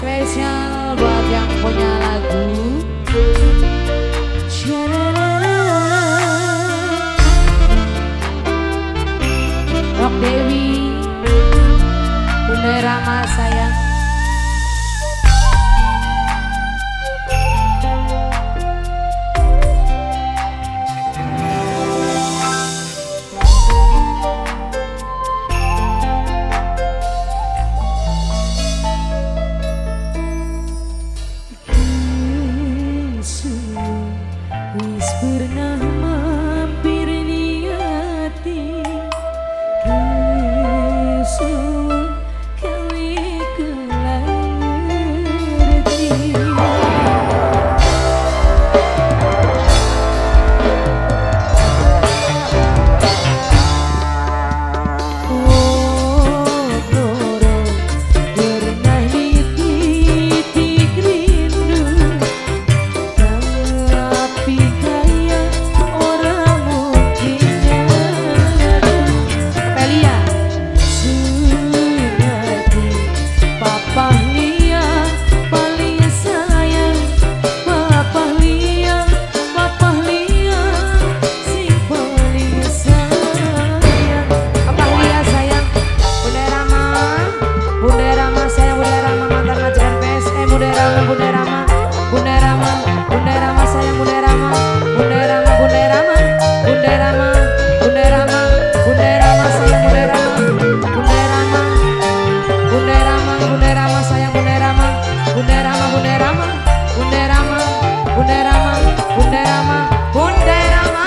Spesial buat yang punya lagu. Rock Dewi, Bunda Rama sayang. Wis pernah mampir niati kesun kawe kelarti. Oh loro pernah dititik rindu, tapi kaya orang mungkin Pelia sunati Papa Lia paling sayang, Papa Lia, Papa Lia sing paling sayang. Papa Lia sayang, Bunda Rama, Bunda Rama sayang, Bunda Rama mantan majikan PSM, Bunda Rama, Bunda Rama, Bunda Rama, Bunda Rama sayang, Bunda Rama, Bunda Rama, Bunda Rama, Bunda Rama, Bunda Rama, Bunda Rama sayang, Bunda Rama, Bunda Rama, Bunda Rama, Bunda Rama sayang, Bunda Rama, Bunda Rama, Bunda Rama, Bunda Rama, Bunda Rama, Bunda Rama, Bunda Rama.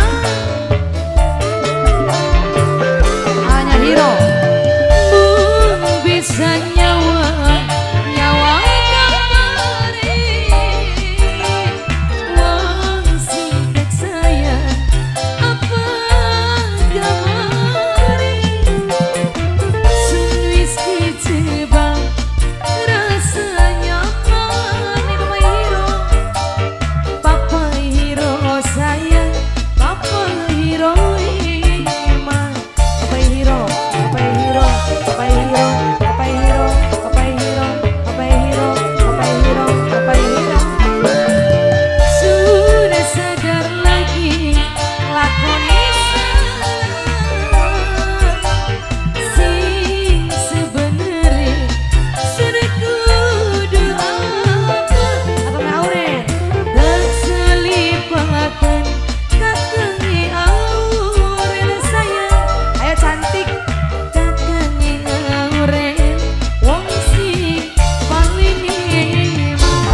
Hanya Hero. Bisa nyawa, nyawa kamari, wong sing tak sayang apa kamari. Sun wis kecebak rasa nyaman. Papa Hero, Papa Hero sayang, Papa Hero iman. Papa Hero, Papa Hero, Papa Hero, Papa Hero, Papa Hero, Papa Hero, Papa Hero, Papa Hero. Sudah sadar lagi lakoni salah sing sebenere sudah kudu apa apa Auren tak selipakan kakangi Auren sayang. Ayo cantik kakangi Auren wong sing paling iman.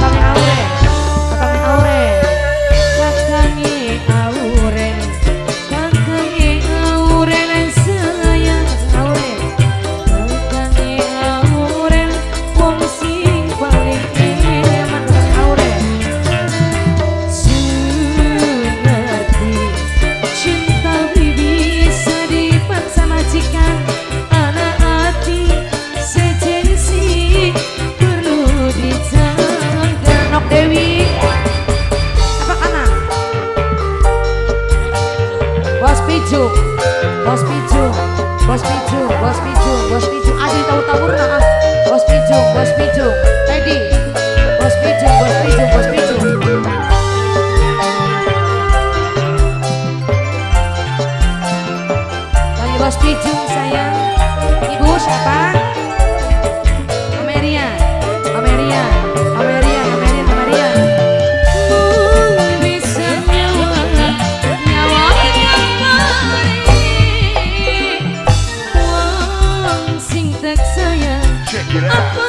Kakangi Auren, kakangi Auren, kakangi Auren, kakangi Auren sayang. Auren, kakangi Auren wong sing paling iman. Kakangi Auren. Sunati cinta bisa dipaksa majikan, anak hati sejensi perlu dijaga. Nok Dewi, apa kanan? Bos Pijuk, Bos Pijuk, Bos Pijuk, Bos Pijuk, Bos Pijuk. Aduh tahu tawur nah. Bos Pijuk, Bos Pijuk, Teddy, Bos Pijuk, Bos Pijuk, Bos Pijuk. Kami Bos Pijuk sayang. Ibu siapa? Ameria, Ameria, Ameria, Ameria, Ameria. Bisa nyawa, nyawa kamari, wong sing tak sayang Check it out. apa